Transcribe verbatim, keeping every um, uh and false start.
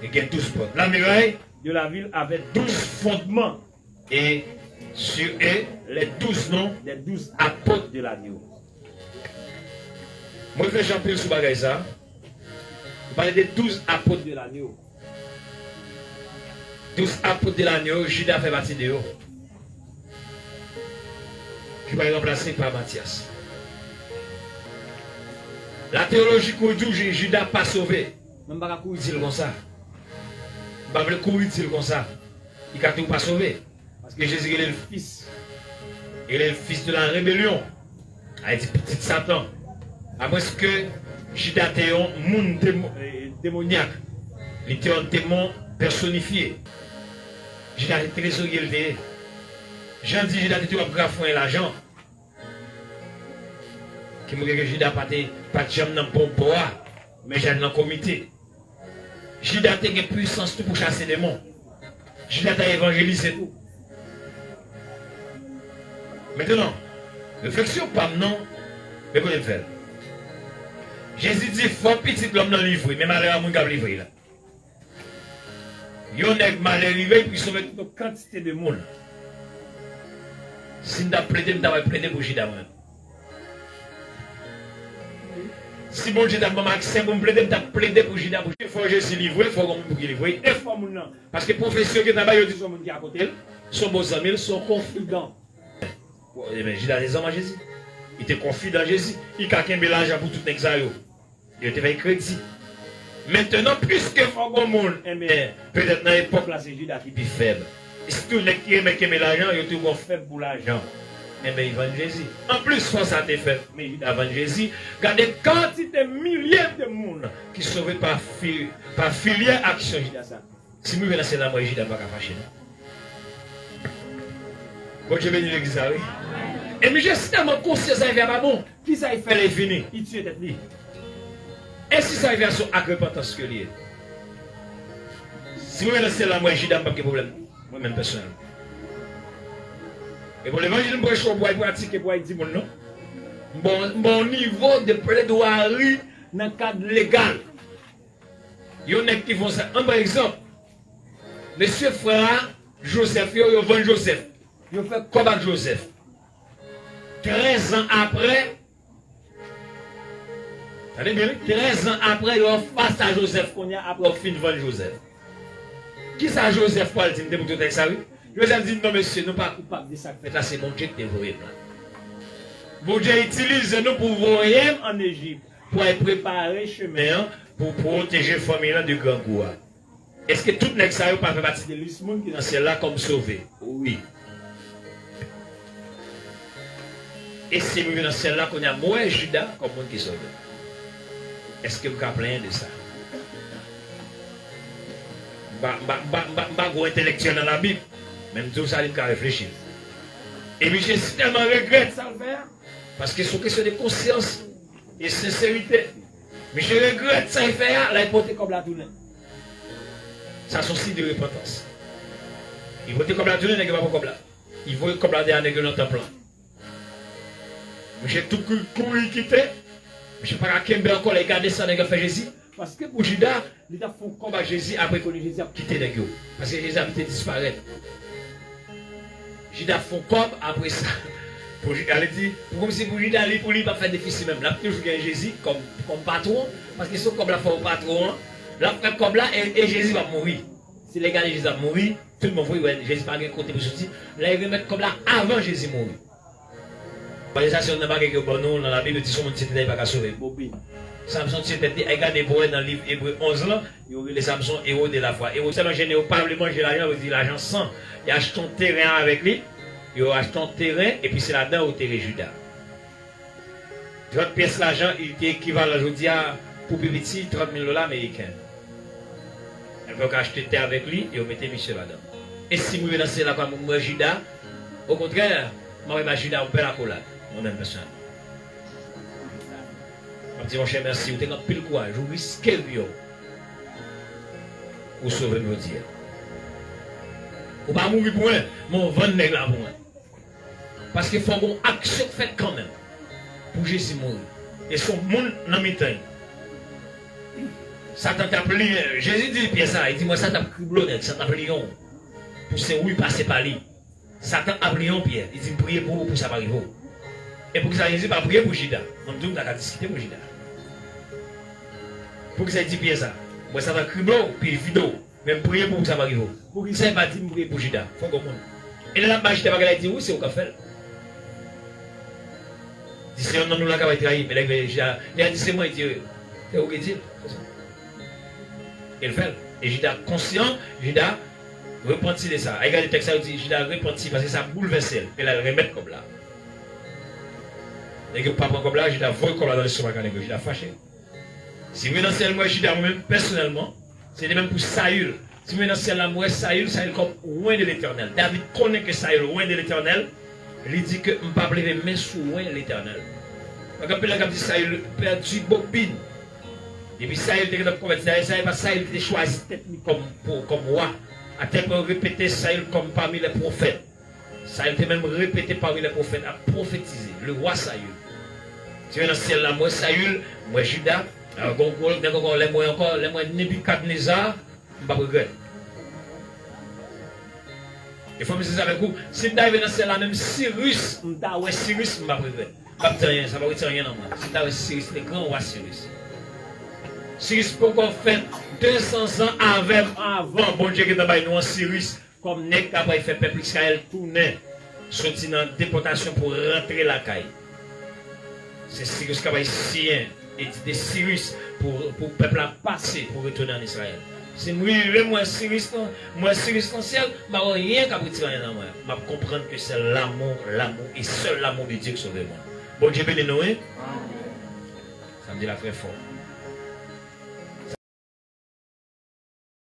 E gen douz pòt. La muraille de la ville avait douze fondements. Et sur eux, les douze noms des douze apôtres de l'agneau. Mwen reflechi anpil sou bagay sa. Ou pale de douz apot de lanyo. Douz apot de lanyo, Jida fè pati de yo. Ki pral ranplase pa Matyas. La teyoloji kouri di w Ji- Jida pa sove. Men m pa ka kouri di l konsa. M pa vle kouri di l konsa. Li ka toujou pa sove. Paske Jezi rele l fis. Li rele l fis de la rebelyon. Sa vle di pitit Satan. Amwenske Jida te yon moun demo- eh, demonyak. Li te yon demon pèsonifye. Jida se trezorye l te ye. Jan di Jida te toujou ap grafounen lajan. Ki montre ke Jida pa te, pa t janm nan bon bò a, men Jida te nan komite. Jida te gen pwisans tou pou chase demon. Jida t al evanjelize tou. Mentnan, refleksyon pa m nan, men kote m fè l. Jezi di, fò Pitit Lòm nan livre, men malè a moun k ap livre l la. Yon nèg malè rive, li sove tout yon kantite de moun. Si m t ap plede, m ta pral plede pou Jida mwen menm. Si Bondye t ap ban m aksè pou m plede, m t ap plede pou Jida. Pou fò Jezi livre, fò gon moun pou ki livre, e fò moun nan. Paske pwofesi yo gentan bay, yo di se yon moun ki akote l, se yon bon zanmi l, se yon konfidan. Bon, ebyen, Jida te zanmi Jezi. Li te konfidan Jezi. Li ka kenbe lajan pou tout nèg sa yo. Yo te fè kredi. Mentnan, piske fò gon moun, enben, petèt nan epòk la, se Jida ki pi fèb. E sitou nèg ki renmen kenbe lajan, yo toujou gon fèb pou lajan. Enben, li vann Jezi. Anplis, fò sa te fèb, men Jida vann Jezi. Gade kantite milye de moun ki sove pa fi, pa filyè aksyon Jida sa. Si m rive nan syèl la, m wè Jida, m pa ka fache, non. Bondye beni legliz la, wi. E misye si tèlman konsyan sa l fè a pa bon, kisa l fè lè l vini? Li tiye tèt li. E si sa l fè a se yon ak repantans ke li ye? Si m rive nan syèl la, m wè Jida, m p ap gen pwoblèm, mwen menm pèsonèlman. E bon, levanjil m preche w pou w al pratike, pou w al di moun, non. M ba w, m ba w nivo de pledwari nan kad legal. Yon nèg ki fon sa. Ann pran egzanp. Mesye frè a, Joseph yo, yo vann Joseph. Yo fè kòb ak Joseph. Trèz an apre, tande byen, wi, trèz an apre, yo anfas a Joseph kounye a, apre yo fin vann Joseph. Kisa Joseph pral di m te pou tout nèg sa, wi? Joseph di, non, mesye, nou pa koupab de sa k fèt la, se Bondye ki te voye m la. Bondye itilize nou pou voye m ann Ejip, pou al prepare chemen an, pou pwoteje fanmi lan de grangou a. Èske tout nèg sa yo pa fè pati de lis moun ki nan syèl la kòm sove? Wi. E si m rive nan syèl la, kounye a m wè Jida kòm moun ki sove. Èske m ka plenyen de sa? M pa, m pa, m pa, m pa, m pa gwo entèlektyèl nan Labib, men m di w sa, li m ka reflechi. E misye si tèlman regrèt sa l fè a, paske se yon kesyon de konsyans e senserite. Misye regrèt sa l fè a, l al pote kòb la tounen. Sa se yon siy de repantans. Li pote kòb la tounen, nèg yo pa pran kòb la. Li voye kòb la dèyè nèg yo nan tanp lan. Misye tou kou- kouri kite. Misye pa ka kenbe ankò lè l gade sa nèg yo ap fè Jezi. Paske pou Jida, li t ap fè yon kòb ak Jezi apre konnen Jezi ap kite nèg yo. Paske Jezi ap vite disparèt. Jida ap fè yon kòb apre sa. Pou Jida, li di, pou kòmsi pou Jida, li pou li, pa fè defisi menm. L ap toujou gen Jezi kòm, kòm patwon. Paske se yon kòb l ap fè yon patwon an. L ap fè kòb la e, e Jezi p ap mouri. Si lè gade Jezi ap mouri, tout moun voye wè Jezi pa gen kote pou soti. Lè yo remèt kòb la avan Jezi mouri. Pase sa se youn nan bagay ke yo ban nou nan Labib, yo di se yon moun tete li pa ka sove. Bobin. Samson tiye tèt li, al gade pou wè nan liv Ebre onz lan, yo rele Samson héros de la foi. Héros sèlman jennen yo pa vle manje lajan, yo di lajan san. Yo achte yon teren avèk li, yo achte yon teren, epi se ladan yo tere Jida. Trant pyès lajan, li te ekivalan jodi a, pou pi piti, trant mil dola ameriken. Yo fè yo ka achte tè avèk li, yo mete misye ladan. E si m rive nan syèl la, kwa m wè Jida, okontrè, m ap wè Jida yon pè lakolad, mwen menm pèsonèlman. M ap di, monchè, mèsi, ou te gen anpil kouraj, ou riske vi w, ou sove m jodi a. Ou pa mouri pou mwen, men w vann nèg la pou mwen. Paske fò gon aksyon k fèt kanmenm pou Jezi mouri. E se yon moun nan mitan yo. Satan t ap liyen. Jezi di Pyè sa, li di, mwen, Satan ap krible w nèt, Satan ap liyen w pou se wi pase pa li. Satan ap liyen w, Pyè. Li di, m priye pou ou, pou sa pa rive w. E poukisa Jezi pa priye pou Jida? Mwen, m di w, m ta ka diskite pou Jida. Poukisa li di Pyè sa? Mwen, Satan krible w, pi vide w. Men m priye pou ou, pou sa pa rive w. Poukisa li pa di m priye pou Jida? Fòk yon moun. E lè l ap bay Jida bagay la, li di, wi, se ou k ap fè l. Di, se yonn nan nou la k ap trayi. Men lè Jida, li a di, se mwen, li di, se ou ki di l. E l fè l. E Jida konsyan, Jida repanti de sa. Ay gade tèks sa, yo di Jida repanti paske sa boulvèse l. E la, l remèt kòb la. Nèg yo pa pran kòb la, Jida voye kòb la nan lestomak a nèg yo. Jida fache. Si m rive nan syèl, m wè Jida, mwen menm, pèsonèlman, se de menm pou Sayil. Si m rive nan syèl la, m wè Sayil, Sayil kòm oint de Letènèl. David konnen ke Sayil oint de Letènèl, li di ke m p ap leve men sou oint Letènèl. Gen anpil nèg k ap di Sayil pèdi bobin. Epi Sayil te gentan konvèti. Dayè, Sayil pa Sayil ki te chwazi tèt li kòm, pou, kòm wa. Atèl pwen yo repete Sayil kòm pami lè pwofèt. Sayil te menm repete pami lè pwofèt ap pwofetize. Le wa Sayil. Si m nan syèl la, m wè Sayil, m wè Jida. Alò, gon gwo, gen ankò, lè m wè ankò, lè m wè Nebikadneza, m p ap regrèt. E fò m sezi avèk ou, si m ta rive nan syèl la, menm Siris, m ta wè Siris, m p ap regrèt. M p ap di anyen, sa p ap retire anyen nan mwen. Si m ta wè Siris, le gran wa Siris. Siris poko fèt de san zan avè m avan Bondye gentan bay nou an Siris kòm nèg k ap fè pèp Izrayèl tounen soti nan depòtasyon pou rantre lakay. Se Siris k ap siyen edit de Siris pou, pou pèp la pase pou retounen an Izrayèl. Si m rive m wè Siris nan, m wè Siris nan syèl, m pa wè anyen k ap retire anyen nan mwen. M ap konprann ke se l'amour, l'amour et seul l'amour de Dieu ki sove mwen. Bondye beni nou, wi. Sa m di la trè fò.